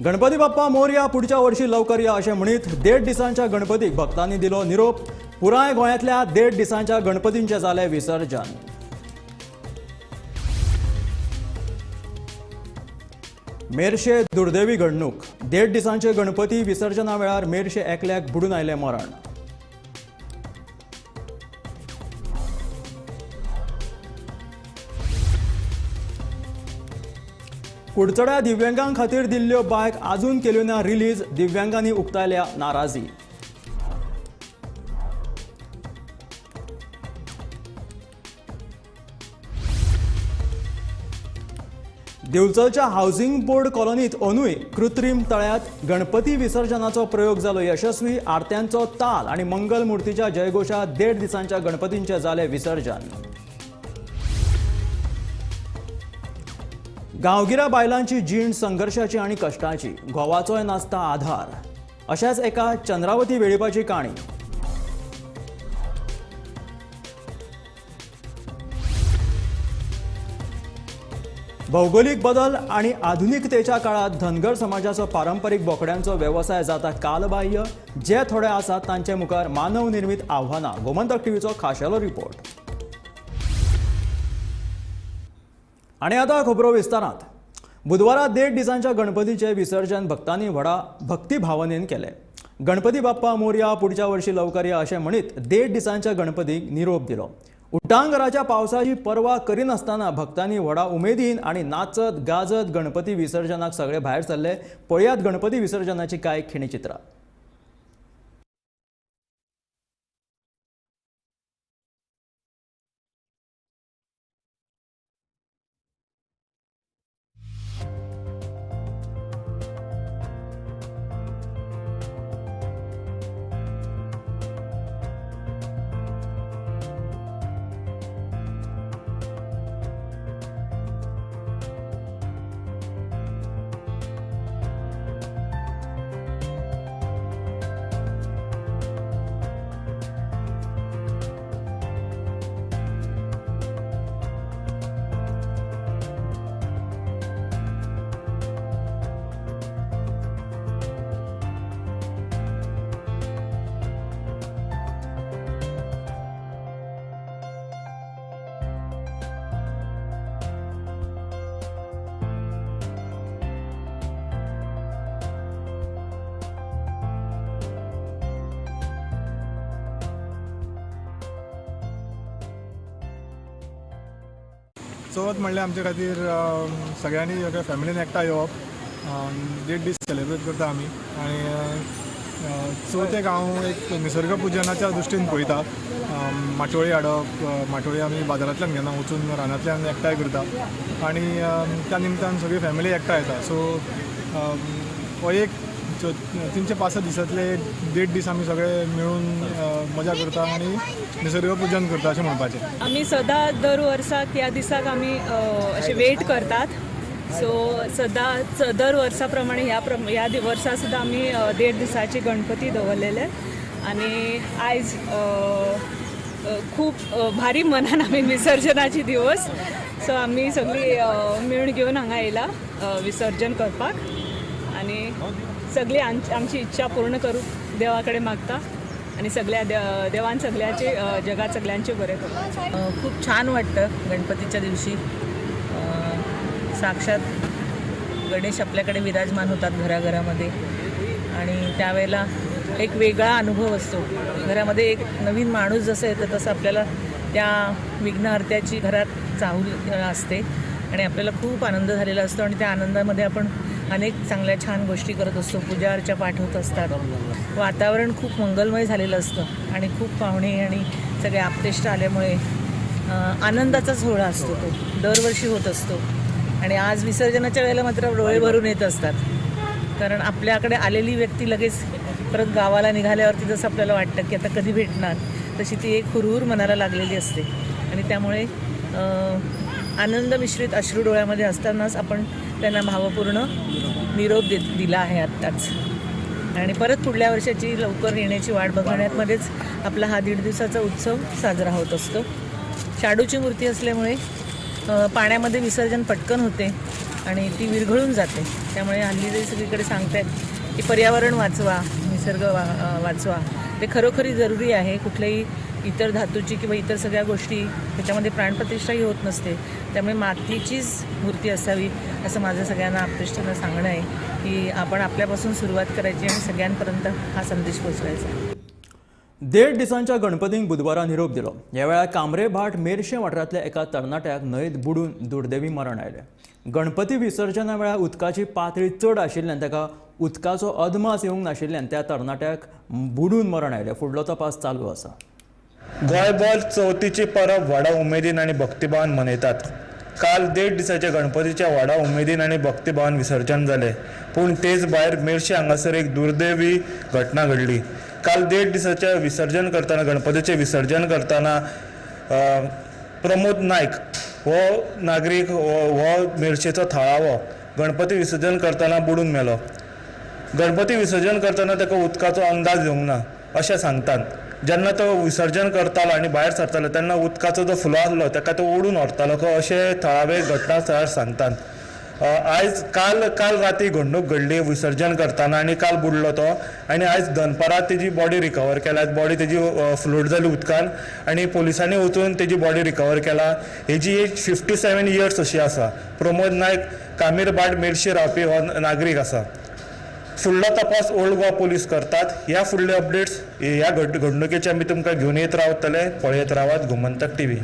गणपती बाप्पा मोरया, पुढच्या वर्षी लवकर या अशें म्हणीत 1.5 दिसांच्या गणपतीक भक्तांनी दिलो निरोप. पुराय गोंयांतल्या 1.5 दिसांच्या गणपतींचें जालें विसर्जन. मेरशे दुर्दैवी घडणूक. 1.5 दिसांचे गणपती विसर्जना वेळार मेरशे एकल्याक बुडून आयलें मरण. कुडचड्या दिव्यांगां खातीर दिल्ल्यो बायक आजून केल्यो ना रिलीज. दिव्यांगांनी उक्तायल्या नाराजी. दिवचलच्या हावसिंग बोर्ड कॉलनीत अंदूय कृत्रीम तळ्यात गणपती विसर्जनाचो प्रयोग जालो यशस्वी. आरत्यांचो ताल आनी मंगल मूर्तीच्या जयघोषात 1.5 दिसांच्या गणपतींचें जालें विसर्जन. गांवगिऱ्या बायलांची जीण संघर्शाची आनी कश्टाची, घोवाचोय नासता आधार. अशाच एका चंद्रावती वेळीपाची काणी. भौगोलिक बदल आणि आधुनिकतेच्या काळात धनगर समाजाचो पारंपरिक बोकड्यांचो वेवसाय जाता कालबाह्य. जे थोडे आसात तांचे मुखार मानव निर्मित आव्हानां. गोमंतक टीव्हीचो खाशेलो रिपोर्ट. आनी आतां खबरो विस्तारांत. बुधवारा 1.5 दिसांच्या गणपतीचें विसर्जन भक्तांनी व्हडा भक्तिभावनेन केलें. गणपती बाप्पा मोरया, पुढच्या वर्षी लवकर या अशें म्हणीत 1.5 दिसांच्या गणपतीक निरोप दिलो. उटांगराच्या पावसाची पर्वा करिनासतना भक्तांनी व्हडा उमेदीन आनी नाचत गाजत गणपती विसर्जनाक सगळे भायर सरले. पळयात गणपती विसर्जनाची कांय खिणचित्रां. चवथ म्हणल्यार आमचे खातीर सगळ्यांनी फॅमिलीन एकठांय येवप, 1.5 दीस सेलिब्रेट करता आमी. आनी चवथेक हांव एक निसर्ग पुजनाच्या दृश्टीन पळयता. माटोळी हाडप, माटोळी आमी बाजारांतल्यान घेना, वचून रानांतल्यान एकठांय करता आनी त्या निमतान सगळी फॅमिली एकठांय येता. सो हो एक 365 दिसांतले 1.5 दीस आमी सगळे मेळून मजा करता आनी निसर्ग पूजन करता अशें म्हणपाचें. आमी सदां दर वर्साक ह्या दिसाक आमी अशें वेट करतात. सो सदां दर वर्सा प्रमाणे ह्या वर्सा सुद्दां आमी 1.5 दिसाचे गणपती दवरलेले आनी आयज खूब भारी मनान आमी विसर्जनाची दिवस. सो आमी सगळीं मेळून घेवन हांगा येयला विसर्जन करपाक आनी सगळी आमची इच्छा पूर्ण करूंक देवा कडेन मागता आनी सगळ्या देवान सगळ्याचे जगात सगळ्यांचे बरें करूं. खूप छान वाटतं गणपतीच्या दिवशी. साक्षात गणेश आपल्याकडे विराजमान होतात घराघरामध्ये आणि त्यावेळेला एक वेगळा अनुभव असतो. घरामध्ये एक नवीन माणूस जसं येतं तसं आपल्याला त्या विघ्नहर्त्याची घरात चाहूल असते आणि आपल्याला खूप आनंद झालेला असतो आणि त्या आनंदामध्ये आपण अनेक चांगल्या छान गोष्टी करत असतो, पूजा अर्चा पाठ होत असतात, वातावरण खूप मंगलमय झालेलं असतं आणि खूप पाहुणे आणि सगळे आपतेष्ट आल्यामुळे आनंदाचा सोहळा असतो, तो दरवर्षी होत असतो. आणि आज विसर्जनाच्या वेळेला मात्र डोळे भरून येत असतात, कारण आपल्याकडे आलेली व्यक्ती लगेच परत गावाला निघाल्यावरती जसं आपल्याला वाटतं की आता कधी भेटणार, तशी ती एक हुरहुर मनाला लागलेली असते आणि त्यामुळे आनंद मिश्रित अश्रू डोळ्यामध्ये असतानाच आपण त्यांना भावपूर्ण निरोप दिला आहे आत्ताच. आणि परत पुढल्या वर्षाची लवकर येण्याची वाट बघण्यामध्येच आपला हा 1.5 दिवसाचा उत्सव साजरा होत असतो. शाडूची मूर्ती असल्यामुळे पाण्यामध्ये विसर्जन पटकन होते आणि ती विरघळून जाते. त्यामुळे हल्ली जे सगळीकडे सांगतायत की पर्यावरण वाचवा, निसर्ग वाचवा, ते खरोखरी जरुरी आहे. कुठल्याही इतर धातूची किंवा इतर सगळ्या गोष्टी त्याच्यामध्ये प्राणप्रतिष्ठाही होत नसते, त्यामुळे मातीचीच मूर्ती असावी असं माझं सगळ्यांना आप्तेष्टांना सांगणं आहे की आपण आपल्यापासून सुरुवात करायची आणि सगळ्यांपर्यंत हा संदेश पोहोचवायचा. देड दिसांच्या गणपतींक बुधवारा निरोप दिलो. ह्या वेळार कामरेभाट मेरशे वाठारांतल्या एका तरणाट्याक न्हंयेत बुडून दुर्दैवी मरण आयलें. गणपती विसर्जना वेळार उदकाची पातळी चड आशिल्ल्यान ताका उदकाचो अदमास येवंक नाशिल्ल्यान त्या तरणाट्याक बुडून मरण आयलें. फुडलो तपास चालू आसा. गोंयभर चवथीची परब व्हडा उमेदीन आनी भक्तिभावान मनयतात. काल देड दिसाच्या गणपतीच्या व्हडा उमेदीन आनी भक्तिभावान विसर्जन जालें. पूण तेच भायर मेरशे हांगासर एक दुर्दैवी घटना घडली. काल देड दिसाच्या विसर्जन करतना, गणपतीचें विसर्जन करतना प्रमोद नायक हो नागरीक हो मेरशेचो थळावो गणपती विसर्जन करतना बुडून मेलो. गणपती विसर्जन करतना ताका उदकाचो अंदाज येवंक ना अशें सांगतात. जेन्ना तो विसर्जन करतालो आनी भायर सरतालो तेन्ना उदकाचो जो फ्लो आसलो ताका तो ओडून व्हरतालो अशें थळावे घटना स्थळार सांगतात. आयज काल काल राती घडणूक घडली विसर्जन करतना आनी काल बुडलो तो आनी आयज दनपारां तेजी बॉडी रिकवर केला. बॉडी तेजी फ्लोट जाली उदकान आनी पोलिसांनी वचून तेजी बॉडी रिकवर केला. हेजी एज 57 इयर्स अशी आसा. प्रमोद नायक कामीरभाट मेरशे रावपी हो नागरीक आसा. फुडलो तपास ओल्ड गोवा पोलीस करतात. ह्या फुडले अपडेट्स ह्या घडणुकेचे आमी तुमकां घेवन येत रावतले. पळयत रावात गोमंतक टीव्ही.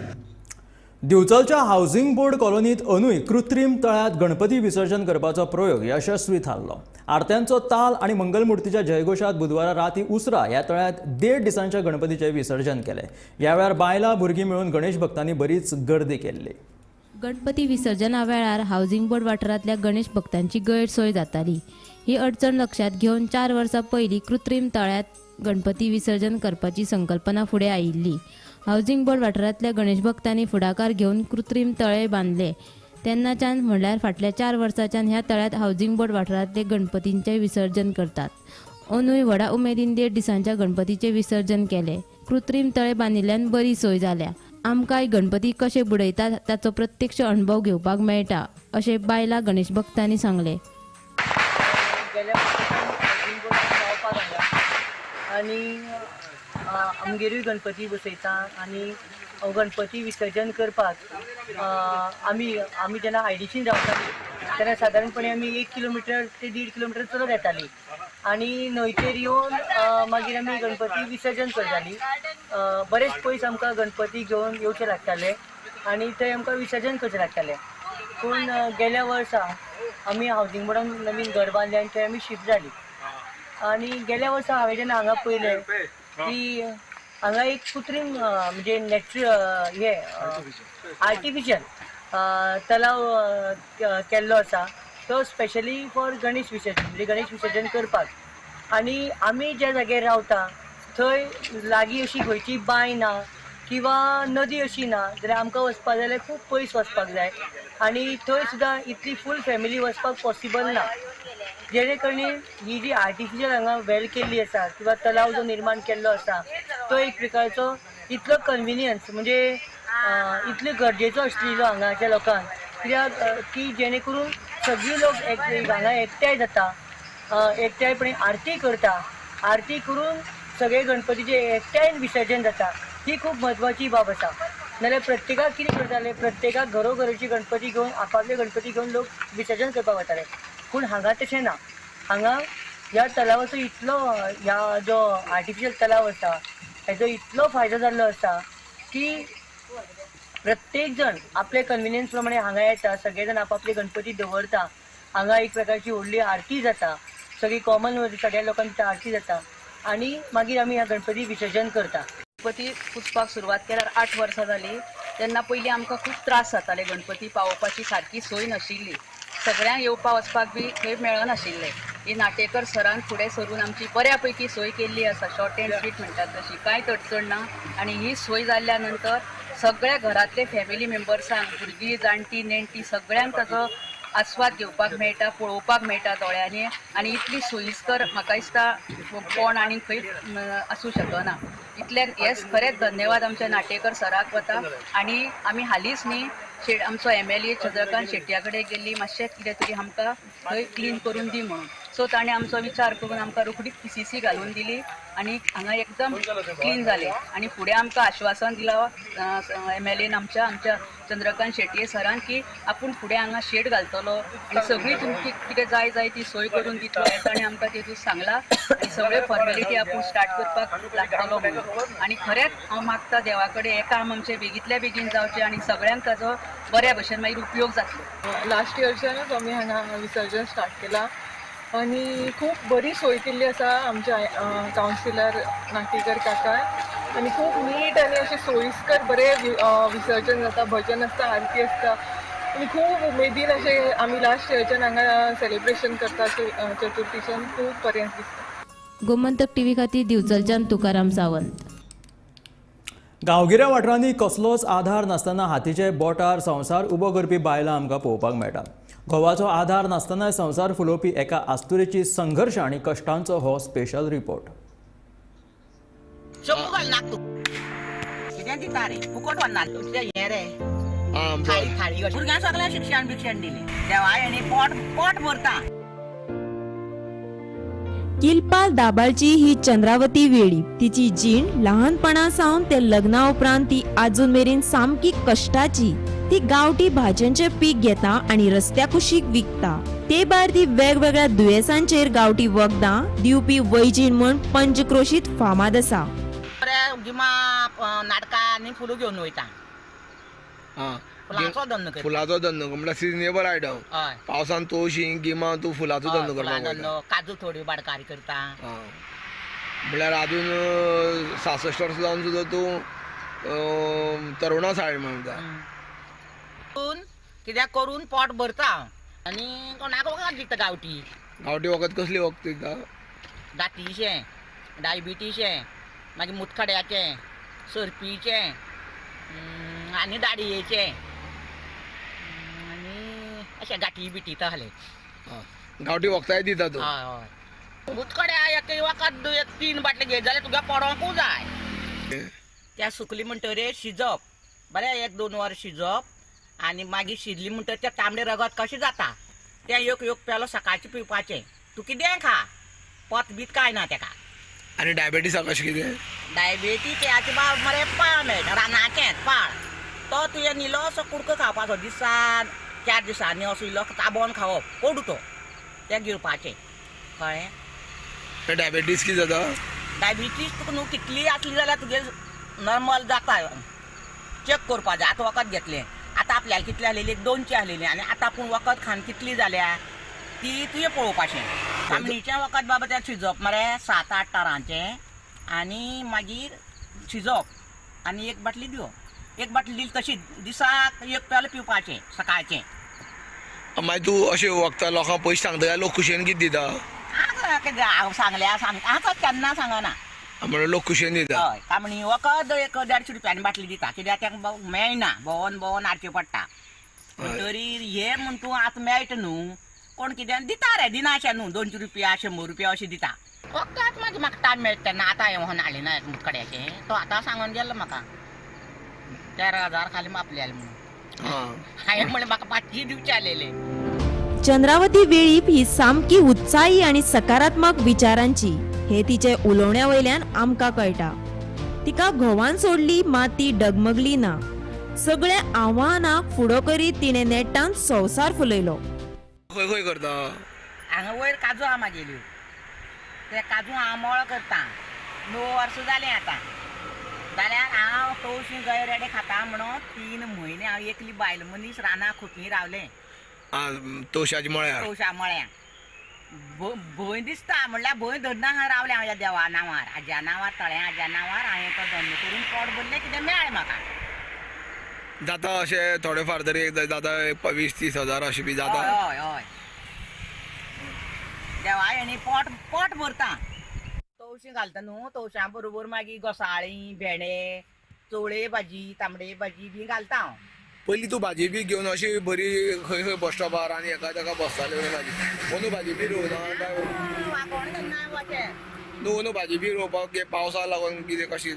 दिवचलच्या हावसिंग बोर्ड कॉलनीत अंदूय कृत्रीम तळ्यांत गणपती विसर्जन करपाचो प्रयोग यशस्वी थारलो. आरत्यांचो ताल आनी मंगलमुर्तीच्या जयघोशात बुधवारा राती उसरा ह्या तळ्यांत देड दिसांच्या गणपतीचें विसर्जन केलें. ह्या वेळार बायलां भुरगीं मेळून गणेश भक्तांनी बरीच गर्दी केल्ली. गणपती विसर्जना वेळार हावसिंग बोर्ड वाठारांतल्या गणेश भक्तांची गैरसोय जाताली. ही अडचण लक्षात घेवन 4 वर्सां पयलीं कृत्रीम तळ्यांत गणपती विसर्जन करपाची संकल्पना फुडें आयिल्ली. हावसिंग बोर्ड वाठारांतल्या गणेश भक्तांनी फुडाकार घेवन कृत्रीम तळे बांदले. तेन्नाच्यान म्हणल्यार फाटल्या 4 वर्सांच्यान ह्या तळ्यांत हावसिंग बोर्ड वाठारांतले गणपतींचें विसर्जन करतात. अंदूय व्हडा उमेदीन 1.5 दिसांच्या गणपतीचें विसर्जन केलें. कृत्रीम तळे बांदिल्ल्यान बरी सोय जाल्या. आमकांय गणपती कशे बुडयतात ताचो प्रत्यक्ष अणभव घेवपाक मेळटा अशें बायलां गणेश भक्तांनी सांगलें. आनी आमगेरूय गणपती बसयता आनी गणपती विसर्जन करपाक आमी आमी जेन्ना आयडीसीन रावताली तेन्ना सादारणपणे आमी 1 किलोमिटर ते 1.5 किलोमिटर चलत येताली आनी न्हंयचेर येवन मागीर आमी गणपती विसर्जन करताली. बरेच पयस आमकां गणपती घेवन येवचें लागतालें आनी थंय आमकां विसर्जन करचें लागतालें. पूण गेल्या वर्सा आमी हावसिंग बोर्डान नवीन घर बांदलें आनी थंय आमी शिफ्ट जाली. आनी गेल्या वर्सा हांवें जेन्ना हांगा पळयलें की हांगा एक कृत्रीम म्हणजे नॅचरल हे आर्टिफिशियल तलाव केल्लो आसा, तो स्पेशली फॉर गणेश विसर्जन, म्हणजे गणेश विसर्जन करपाक. आनी आमी ज्या जाग्यार रावता थंय लागीं अशी खंयची बांय ना किंवा नदी अशी ना जाल्यार आमकां वचपाक जाल्यार खूब पयस वचपाक जाय आनी थंय सुद्दां इतली फूल फॅमिली वचपाक पॉसिबल ना. जेणे करून ही जी आर्टिफिशियल हांगा वेल केल्ली आसा किंवा तलाव जो निर्माण केल्लो आसा तो एक प्रकारचो इतलो कन्विनियन्स म्हणजे इतलो गरजेचो आशिल्लो हांगाच्या लोकांक, कित्याक की जेणे करून सगळी लोक हांगा एकठांय जाता, एकठांयपणी आरती करता, आरती करून सगळे गणपतीचे एकठांय विसर्जन जाता. ही खूब म्हत्वाची बाब आसा. नाल्यार प्रत्येकाक कितें करताले, प्रत्येकाक घरोघरची गणपती घेवन आपापले गणपती घेवन लोक विसर्जन करपाक वताले. पूण हांगा तशें ना. हांगा ह्या तलावाचो इतलो, ह्या जो आर्टिफिशियल तलाव आसा हेजो इतलो फायदो जाल्लो आसा की प्रत्येक जण आपले कन्विनियन्स प्रमाणे हांगा येता, सगळे जाण आपापले गणपती दवरता. हांगा एक प्रकारची व्हडली आरती जाता, सगळी कॉमन सगळ्या लोकांची आरती जाता आनी मागीर आमी ह्या गणपती विसर्जन करता. गणपती पुजपाक सुरवात केल्यार 8 वर्सां जालीं. तेन्ना पयलीं आमकां खूब त्रास जाताले, गणपती पावोवपाची सारकी सोय नाशिल्ली, सगळ्यांक येवपा वचपाक बी थंय मेळनाशिल्लें. ही नाटेकर सरान फुडें सरून आमची बऱ्या पैकी सोय केल्ली आसा, शॉर्ट अँड स्वीट म्हणटात तशी, कांयच अडचण ना. आनी ही सोय जाल्ल्या नंतर सगळ्या घरांतले फॅमिली मेंबर्सांक, भुरगीं जाणटीं नेणटीं सगळ्यांक ताचो आस्वाद घेवपाक मेळटा, पळोवपाक मेळटा दोळ्यांनी. आनी इतली सोयीस्कर म्हाका दिसता कोण आनी खंय आसूं शकना. इतल्यान हेच खरेंच धन्यवाद आमच्या नाटेकर सराक वता. आनी आमी हालींच न्ही शेट आमचो एमएलए चंद्रकांत शेट्या कडेन गेल्ली, मातशें कितें तरी आमकां थंय क्लीन करून दी म्हणून. सो ताणें आमचो विचार करून आमकां रोखडीच पीसीसी घालून दिली आनी हांगा एकदम क्लीन जालें. आनी फुडें आमकां आश्वासन दिलां एमएलएन आमच्या आमच्या चंद्रकांत शेटये सरान की आपूण फुडें हांगा शेड घालतलो आनी सगळी तुमची कितें जाय जाय ती सोय करून दितलो हें ताणें आमकां तेतून सांगलां. आनी सगळे फॉर्मेलिटी आपूण स्टार्ट करपाक लागतलो म्हणून. आनी खरेंच हांव मागता देवा कडेन हें काम आमचें बेगींतल्या बेगीन जावचें आनी सगळ्यांक ताजो बऱ्या भशेन मागीर उपयोग जातलो. लास्ट इयरच्यानूच आमी हांगा विसर्जन स्टार्ट केलां आनी खूब बरी सोय केल्ली आसा आमच्या कावन्सिलर नाटेकर काकान आनी खूब नीट आनी अशें सोयीस्कर बरें विसर्जन जाता, भजन आसता, आरती आसता आनी खूब उमेदीन अशें आमी लास्ट इयरच्यान हांगा सेलिब्रेशन करता चतुर्थीच्यान, खूब बरें दिसता. गोमंतक टीव्ही खातीर दिवचलच्यान तुकाराम सावंत. गांवगिऱ्या वाठारांनी कसलोच आधार नासतना हातीचे बोटार संवसार उबो करपी बायलां आमकां पळोवपाक मेळटा. घोवाचो आधार नासतना संवसार फुलोवपी एका आस्तुरेची संघर्श आनी कश्टांचो हो स्पेशल रिपोर्ट. शिक्षण बिक्षण दिलें देवा पोट पोट भरता. किलपाल दाबाळची ही चंद्रावती वेळी तिची जीण लहानपणा सावन ते लग्ना उपरांत ती आजून मेरेन सामकी कष्टाची. ती गांवठी भाजयांचे पीक घेता आनी रस्त्या कुशीक विकता. ते भायर ती वेगवेगळ्या दुयेंसांचेर गांवठी वखदां दिवपी वैजीण म्हण पंचक्रोशीत फामाद आसा. नाटकां आनी फुलां घेवन वयता. फुलांचो धंदो करता. फुलांचो धंदो म्हणल्यार सिजनेबल आयटम. पावसान तवशीं, गिमान तूं फुलांचो धंदो करपाक. काजू थोड्यो बाडकारी करता. म्हणल्यार आजून 66 वर्सां जावन सुद्दां तूं तरुणा साडी म्हणटा. कित्याक करून पोट भरता आनी कोणाक वखद दिता गांवठी. गांवठी वखद कसली वखद दिता? दातीचें, डायबिटीचें, मागीर मुतखड्याचें, सर्पीचें आनी दाडयेचें आनी अशें गांठी बिटी तसलें. गांवठी वखदांय दिता तूं? हय हय. मुतखड्या एक वखद एक 3 बाटले घेत जाल्यार तुका पडोंकूच जाय. त्या सुकली म्हणटरीर शिजप बरें, 1-2 वर शिजप आनी मागीर शिजली म्हणटरीर तें तांबडें रगत कशें जाता तें एक एक पेलो सकाळचें पिवपाचें. तूं कितेंय खा, पत बीत कांय ना तेका. आनी डायबेटीसाक कशें कितें? डायबेटीस हेचे बाब मरे पाळ मेळटा, रानाचेंच पाळ. तो तुवें इल्लो असो कुडको खावपाचो दिसान 4 दिसांनी असो इल्लो ताबोन खावप, कोडू तो तें गिळपाचें, कळ्ळें? डायबेटीस कितें जाता? डायबिटीस तुका न्हू कितली आसली जाल्यार तुगे नॉर्मल जाता. चॅक करपा जाय. आतां वखद घेतलें, आतां आपल्याक कितली आसलेली, 200 आसलेली आनी आतां आपूण वखद खावन कितली जाल्या ती तुवें पळोवपाचें. तामणीचें वखद बाबा तें शिजप मरे 7-8 तरांचें आनी मागीर शिजप आनी 1 बाटली दिवप. 1 बाटली दिली तशी दिसाक 1 पेलो पिवपाचें सकाळचें. मागीर तूं अशें वखदां लोकांक पयशे सांगता काय लोक खुशयेन कितें दिता? हांव सांगल्या सांगता केन्ना सांगना. म्हणून लोक खुशयेन दिता? हय. तामणी वखद 1 150 रुपयांनी बाटली दिता, कित्याक तांकां मेळना, भोंवन भोंवन हाडचें पडटा. तरी हे म्हण तूं आतां मेळटा न्हू, कोण कितें दिता रे, दिना अशें न्हू, 200 रुपया 100 रुपया अशें दिता. वखदांच मागीर म्हाका टायम मेळटा तेन्ना. आतां हांवें हाडलें ना मुतखड्याचें, तो आतां सांगून गेल्लो म्हाका 13,000 खाली मापल्याले म्हणून. हांवें म्हणलें म्हाका 500 दिवचे आसलेले. चंद्रावती वेळीप ही सामकी उत्साही आनी सकारात्मक विचारांची हे तिचे उलोवण्या वयल्यान आमकां कळटा. तिका घोवान सोडली मात ती डगमगली ना. सगळ्या आव्हानाक फुडो करीत तिणें नेटान संवसार फुलयलो. खंय खंय करता? हांगा वयर काजू आहा म्हागेल्यो, ते काजू हांव मळ करता. 9 वर्सां जालीं आतां. जाल्यार हांव तवशीं गय रेडे खाता म्हणून 3 म्हयने हांव एकली बायल मनीस रानां खोपी रावलें. तवशाच्या मळ्यार? तवशा मळ्या. भंय दिसता म्हणल्यार भंय धरना रावलें हांव ह्या देवा नांवार, आज्या नांवार, तळ्या आज्या नांवार. हांवें तो धंदो करून पोट भरलें, कितें मेळ्ळें म्हाका. जाता अशें थोडे फार तरी जाता 20-30 हजार अशें बी जाता? हय हय. देवा हेणी पोट पोट भरता. तवशीं घालता न्हू, तवशां बरोबर मागीर घोसाळीं, भेंडे, चवळे भाजी, तांबडे भाजी बी घालता हांव. पयलीं तूं भाजी बी घेवन अशी बरी खंय खंय बस स्टॉपार आनी एका ताका बसताले भाजी. अंदू भाजी बी रोवना न्हू? अंदू भाजी बी रोवपाक पावसा लागून कितें कशें?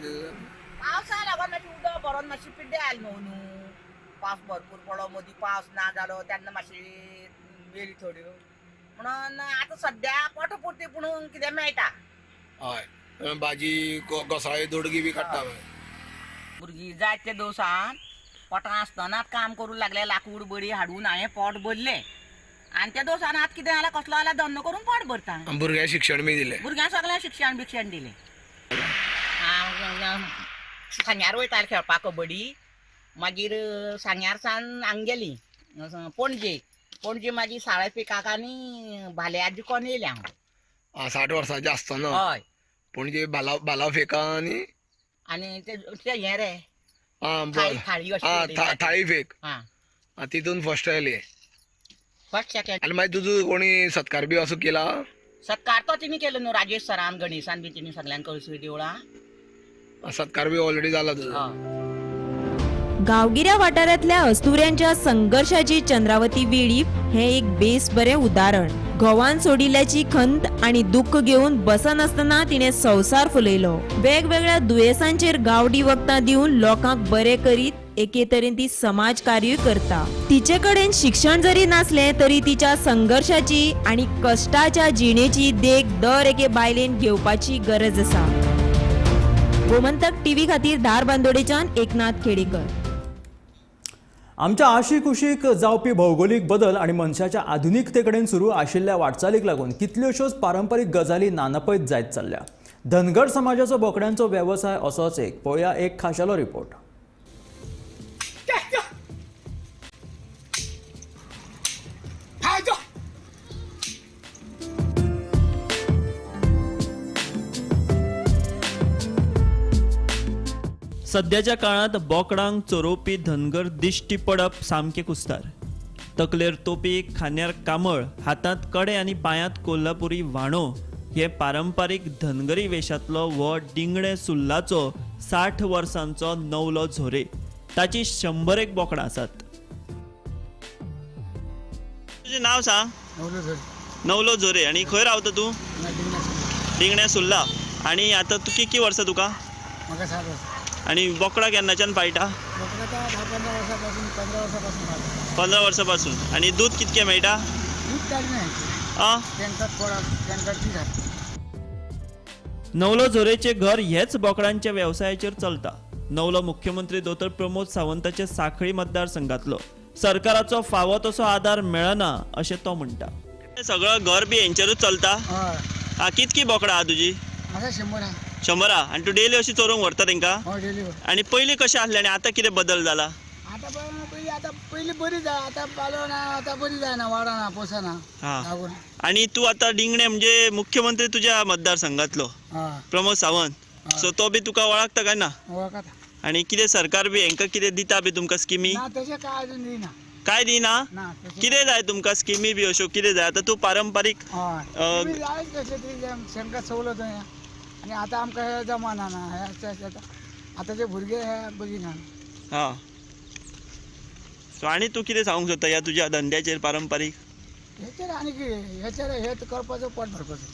पावसा लागून मातशें उदक भरोन मातशें पिड्ड्यार आयलें न्हू. पावस भरपूर पडलो, मदीं पावस ना जालो तेन्ना मातशी मेली थोड्यो, म्हणून आतां सद्या पोट पुरती पूण कितें मेळटा. हय, भाजी घोसाळे दोडगी बी काडटा. भुरगीं जाय ते दिवसान पोटां आसतनाच काम करूंक लागले, लाकूड बडी हाडून हांवें पोट भरलें आनी त्या दोसान आतां कितें जालां, कसलो जाल्यार धंदो करून पोट भरता. भुरग्यांक शिक्षण बी दिलें, भुरग्यांक सगळ्यांक शिक्षण बिक्षण दिलें. हांव सांग्यार वयतालें खेळपाक कबड्डी, मागीर सांग्यार सान हांगा गेली पणजे, पणजे मागीर साळे पिकाक आनी भाल्या जिकोन येयलें हांव. 60 वर्सांचें आसतना? हय, पणजे भाला फेका आनी आनी ते हें रे थाळी, थाळी फेक, तितून फर्स्ट आयले, फर्स्ट सेकंड. आनी मागीर तुजो कोणी सत्कार बी असो केला? सत्कार तो तिणी केलो न्हू, राजेश सरान गणेशान बी तिणी सगळ्यांक कळसुली देवळां सत्कार बी ऑलरेडी जाला तुजो. गांवगिऱ्या वाठारांतल्या अस्तुऱ्यांच्या संघर्शाची चंद्रावती वेळीप हें एक बेस बरें उदाहरण. घोवान सोडिल्ल्याची खंत आनी दुख्ख घेवन बसनासतना तिणें संवसार फुलयलो. वेगवेगळ्या दुयेंसांचेर गांवठी वखदां दिवन लोकांक बरें करीत एके तरेन ती समाज कार्य करता. तिचे कडेन शिक्षण जरी नासलें तरी तिच्या संघर्शाची आनी कश्टाच्या जिणेची देख दर एके बायलेन घेवपाची गरज आसा. गोमंतक टीव्ही खातीर धारबांदोडेच्यान एकनाथ खेडेकर. आमच्या आशीकुशीक जावपी भौगोलिक बदल आनी मनशाच्या आधुनिकतेकडेन सुरू आशिल्ल्या वाटचालीक लागून कितल्योश्योच पारंपरीक गजाली नानपयत जायत चल्ल्या. धनगर समाजाचो बोकड्यांचो वेवसाय असोच एक. पळोवया एक खाशेलो रिपोर्ट. सद्याच्या काळांत बोकडांक चरोवपी धनगर दिश्टी पडप सामकें कुस्तार. तकलेर तोपी, खांद्यार कांबळ, हातांत कडे आनी पांयांत कोल्हापुरी व्हाणो हे पारंपारीक धनगरी वेशांतलो हो डिंगणे सुल्लाचो 60 वर्सांचो नवलो झोरे. ताची 100 बोकडां आसात. तुजें नांव सांग? नवलो झोरे. नवलो झोरे. आनी खंय रावता तूं? डिंगण्या सुल्ला. आनी आतां तूं कितलीं वर्सां तुका? म्हाका 60 वर्सां. आनी बोकडां केन्नाच्यान पाळटा? 15 वर्सां पासून. आनी दूद कितकें मेळटा? नवलो झोरेचें घर हेच बोकडांच्या वेवसायाचेर चलता. नवलो मुख्यमंत्री दोतोर प्रमोद सावंताचे साखळी मतदारसंघातलो. सरकाराचो फावो तसो आदार मेळना अशें तो म्हणटा. सगळं घर बी हेंचेरूच चलता? कितकी बोकडां आहा तुजी? 100. 100. आनी तूं डेली अशी चोरूंक व्हरता तेंकां? आनी पयलीं कशें आसलें आनी आतां कितें बदल जाला? आतां पयलीं बरी जाय, आतां पालो ना, आतां बरी जायना, वाडना, पोसना. आनी तूं आतां डिंगणे म्हणजे मुख्यमंत्री तुज्या मतदारसंघातलो प्रमोद सावंत, सो तो बी तुका वळखता काय ना? वळखता. आनी कितें सरकार बी हेंकां कितें दिता बी तुमकां स्किमी? ना, तशें काय अजून दिना. काय दिना? कितें जाय तुमकां स्किमी बी अश्यो कितें जाय? आतां तूं पारंपारीक जाय तशें तांकां सवलत आनी आतां आमकां हें जमाना ना, हें आतांचे भुरगे हे बगिना. हां, सो आनी तूं कितें सांगूंक सोदता ह्या तुज्या धंद्याचेर पारंपारीक हेचेर? आनी कितें हेचेर हें करपाचो, पोट भरपाचो.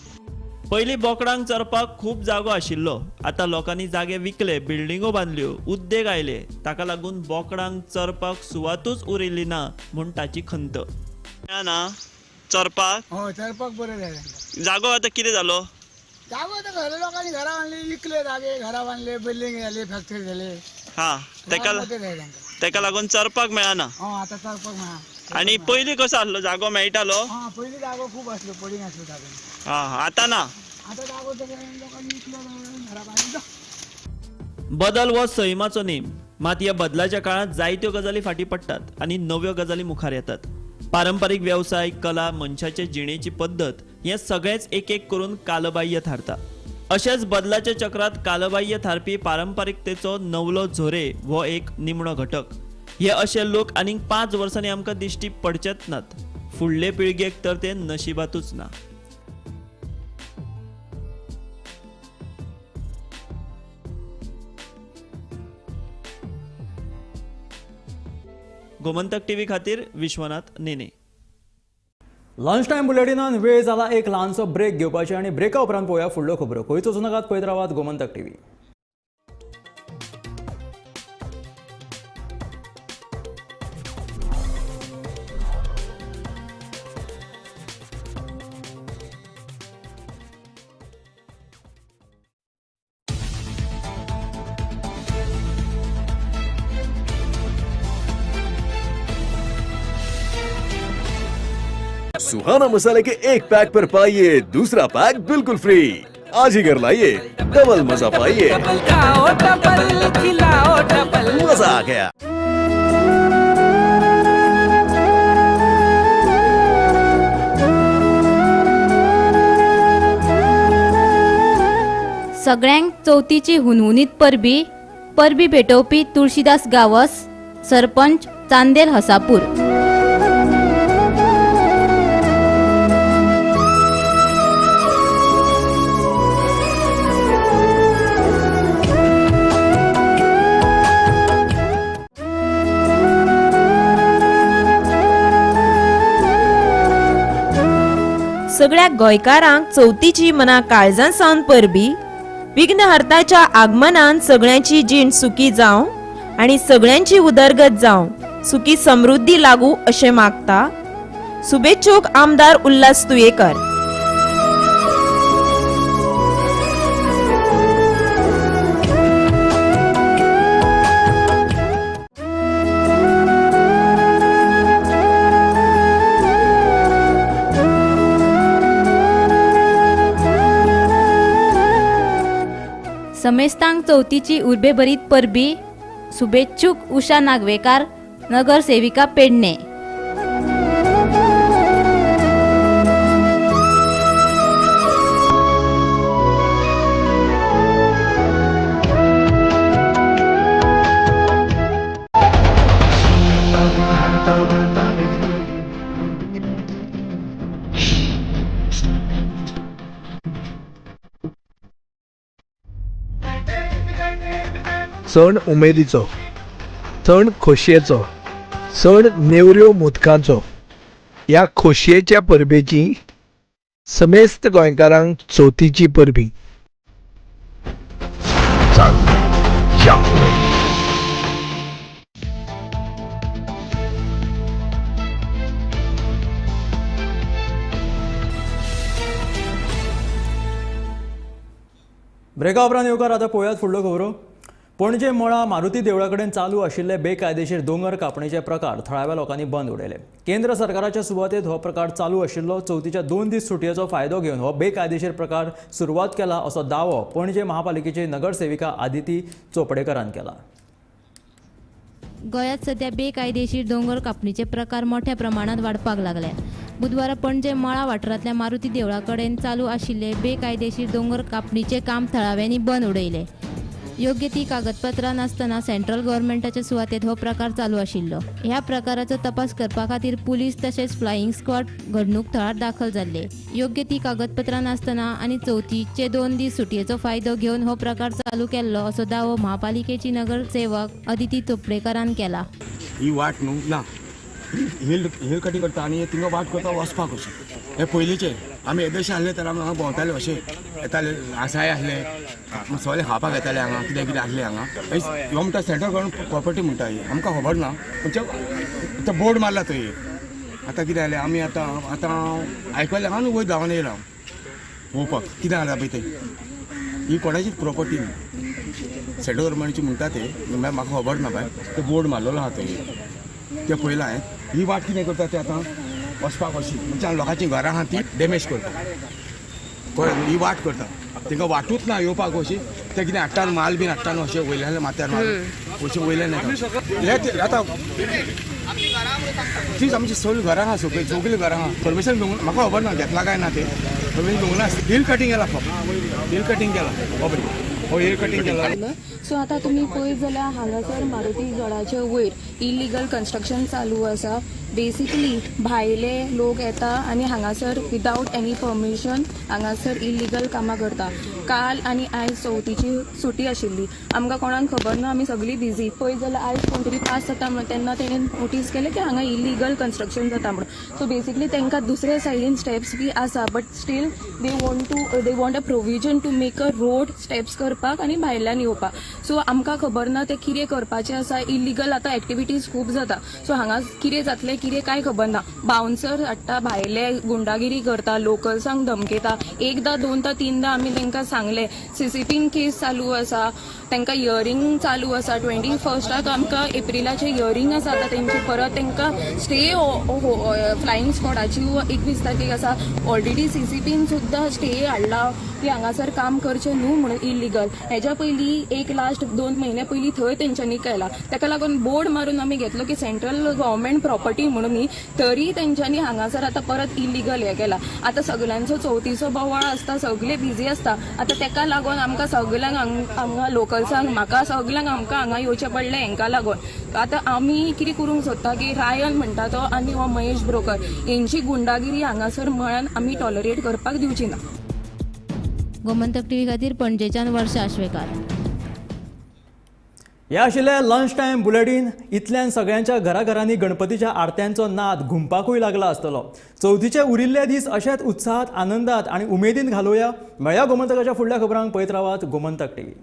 पयलीं बोकडांक चरपाक खूब जागो आशिल्लो. आतां लोकांनी जागे विकले, बिल्डिंगो बांदल्यो, उद्देग आयले. ताका लागून बोकडांक चरपाक सुवातूच उरिल्ली ना म्हूण ताची खंत. ना चरपाक? हय, चरपाक बरें जालें. जागो आतां कितें जालो? जागो आतां घरा लोकांनी घरां बांदली, विकले जागे, घरां बांदले, बिल्डींग जाली, फॅक्टरी जाली. हां, तेका लागून चरपाक मेळना. हय, आतां चरपाक मेळना. आनी पयलीं कसो आसलो जागो मेळटालो? हां, पयलीं जागो खूब आसलो, पडींग आसलो जागो. हां, आतां ना. आतां जागो लोकांनी विकलो, घरां बांदली. बदल हो सैमाचो नेम. मात ह्या बदलाच्या काळांत जायत्यो गजाली फाटीं पडटात आनी नव्यो गजाली मुखार येतात. पारंपारीक वेवसाय, कला, मनशाचे जिणेची पद्दत हें सगळेंच एक एक करून कालबाह्य थारता. अशेंच बदलाच्या चक्रांत कालबाह्य थारपी पारंपारिकतेचो नवलो झोरे हो एक निमणो घटक. हे अशे लोक आनीक 5 वर्सांनी आमकां दिश्टी पडचेच नात. फुडले पिळगेक तर ते नशिबातूच ना. गोमंतक टीव्ही खातीर विश्वनाथ नेने. लंच टायम बुलेटिनान वेळ जाला एक ल्हानसो ब्रेक घेवपाची आनी ब्रेका उपरांत पळोवया फुडल्यो खबरो. खंयच वचूं नाकात, पळयत रावात गोमंतक टीव्ही. सुहाना मसाले के एक पैक पर पाइए दूसरा पैक बिल्कुल फ्री। आज ही घर लाइए, डबल मजा पाइए। मजा आ गया। सगळ्यांक चवथीची हुनहुनीत परबी। परबी भेटोवपी तुळशीदास गावस, सरपंच चांदेल हसापूर। सगळ्या गोंयकारांक चवथीची मना काळजां सावन परबी। विघ्नहर्ताच्या आगमनान सगळ्यांची जीण सुखी जावं आनी सगळ्यांची उदरगत जावं, सुखी समृद्धी लागू अशें मागता शुभेच्छुक आमदार उल्हास तुयेकर। समेस्तांक चवथीची उर्बेभरीत परबी। शुभेच्छुक उषा नागवेकार, नगरसेविका पेडणे। सण उमेदीचो, सण खोशयेचो, सण नेवऱ्यो मोदकांचो। ह्या खोशयेच्या परबेची समेस्त गोंयकारांक चवथीची परबी। ब्रेका उपरांत येवकार। आतां पळोवयात फुडल्यो खबरो। पणजे मळा मारुती देवळा कडेन चालू आशिल्ले बेकायदेशीर दोंगर कापणीचे प्रकार थळाव्या लोकांनी बंद उडयले। केंद्र सरकाराच्या सुवातेत हो प्रकार चालू आशिल्लो। चवथीच्या 2 दीस सुटयेचो फायदो घेवन हो बेकायदेशीर प्रकार सुरवात केला असो दावो पणजे महापालिकेची नगरसेविका आदिती चोपडेकरान केला। गोंयांत सध्या बेकायदेशीर दोंगर कापणीचे प्रकार मोठ्या प्रमाणात वाडपाक लागले। बुधवारा पणजे मळा वाठारांतल्या मारुती देवळा कडेन चालू आशिल्ले बेकायदेशीर दोंगर कापणीचे काम थळाव्यांनी बंद उडयले। योग्य ती कागदपत्रां नासतना सेंट्रल गव्हर्मेंटाच्या सुवातेत हो प्रकार चालू आशिल्लो। ह्या प्रकाराचो तपास करपा खातीर पुलीस तशेंच फ्लायिंग स्क्वॉड घडणूक थळार दाखल जाल्ले। योग्य ती कागदपत्रां नासतना आनी चवथीचे 2 दीस सुटयेचो फायदो घेवन हो प्रकार चालू केल्लो असो दावो महापालिकेची नगरसेवक अदिती चोपडेकारान केला। ही वाट न्हू ना, हिल हिल कटिंग करता आनी थिंगा वाट करता वचपाक अशें। हे पयलींचे आमी येदेशे आसले तर आमी हांगा भोंवताले अशें येताले, आसाय आसले, सगळे खावपाक येताले हांगा, कितें कितें आसलें हांगा। ह्यो म्हणटा सेंट्रल गव्हर्मेंट प्रॉपर्टी म्हणटा ही, आमकां खबर ना, पूण ते बोर्ड मारला थंय। आतां कितें जालें, आमी आतां आतां आयकलें आहा न्हू, वयर धांवन येयला पळोवपाक कितें जालां पळय तें। ही कोणाचीच प्रॉपर्टी न्ही, सेंट्रल गव्हर्मेंटची म्हणटा ते, म्हाका खबर ना बाय, ते बोर्ड मारलेलो आहा थंय, ते पळयलां हांवें। ही वाट कितें करता ते आतां वचपाक अशी, म्हणजे लोकांची घरां आहा ती डॅमेज करता, कळ्ळें? ही वाट करता, तांकां वाटूच ना येवपाक अशी। ते कितें हाडटा माल बीन हाडटा न्हू अशें वयल्यान माथ्यार माल अशें वयल्यान येता। आतां तीच आमची सगळीं घरां आहा, सगळीं सगळीं घरां आहा। परमिशन घेवंक म्हाका खबर ना घेतला काय ना ते, परमिशन घेवंक ना। हिल कटींग केला, फक्त हिल कटींग केला, खबर हो हिल कटींग केला। सो आतां तुमी पळयत जाल्यार हांगासर मारुती गडाचे वयर इलिगल कन्स्ट्रक्शन चालू आसा। बेसिकली भायले लोक येता आनी हांगासर विदावट एनी परमिशन हांगासर इलिगल कामां करता। काल आनी आयज चवथीची सुटी आशिल्ली, आमकां कोणाक खबर ना, आमी सगळीं बिजी। पळयत जाल्यार आयज कोण तरी पास जाता म्हणून तेन्ना तेणें नोटीस केलें की हांगा इलिगल कन्स्ट्रक्शन जाता म्हणून। सो बेसिकली तांकां दुसरे सायडीन स्टेप्स बी आसा, but still they want a provision to make a road steps करपाक आनी भायल्यान येवपाक। सो आमकां खबर ना ते कितें करपाचें आसा। इलिगल आतां एक्टिविटीज खूब जाता, सो हांगा कितें जातलें कितें कांय खबर ना। बाउन्सर हाडटा, भायले गुंडागिरी करता, लोकल्सांक धमकेता। एकदां दोनदां तीनदां आमी तांकां सांगलें। सीसीपीन केस चालू आसा, तांकां हियरींग चालू आसा। 21 आमकां एप्रिलाचें हियरींग आसा आतां तेंची, परत तांकां स्टे फ्लायींग स्कॉडाची 21 तारखेक आसा. ऑलरेडी सीसीपीन सुद्दां स्टे हाडला की हांगासर काम करचें न्हू म्हणून इलिगल. हेज्या पयलीं एक लास्ट 2 म्हयने पयलीं थंय तेंच्यांनी केला. ताका लागून बोर्ड मारून आमी घेतलो की सेंट्रल गव्हर्मेंट प्रॉपर्टी म्हणून न्ही, तरी तेंच्यांनी हांगासर आतां परत इलिगल हें केला. आतां सगल्यांचो चवथीचो बोवाळ आसता, सगळे बिजी आसता. आतां तेका लागून आमकां सगल्यांक हांगा लोकल्सांक, म्हाका सगल्यांक आमकां हांगा येवचें पडलें हेंकां लागून. आतां आमी कितें करूंक सोदता की रायन म्हणटा तो आनी हो महेश ब्रोकर हेंची गुंडागिरी हांगासर मळान आमी टॉलरेट करपाक दिवची ना. गोमंतक टीव्ही खातीर पणजेच्यान वर्षा आश्वेकार. हे आशिल्लें लंच टायम बुलेटीन. इतल्यान सगळ्यांच्या घराघरांनी गणपतीच्या आरत्यांचो नाद घुमपाकूय लागला आसतलो. चवथीचे उरिल्ले दीस अशेच उत्साहात, आनंदात आनी उमेदीन घालोवया. मेळया गोमंतकाच्या फुडल्या खबरांक. पळयत रावात गोमंतक टीव्ही.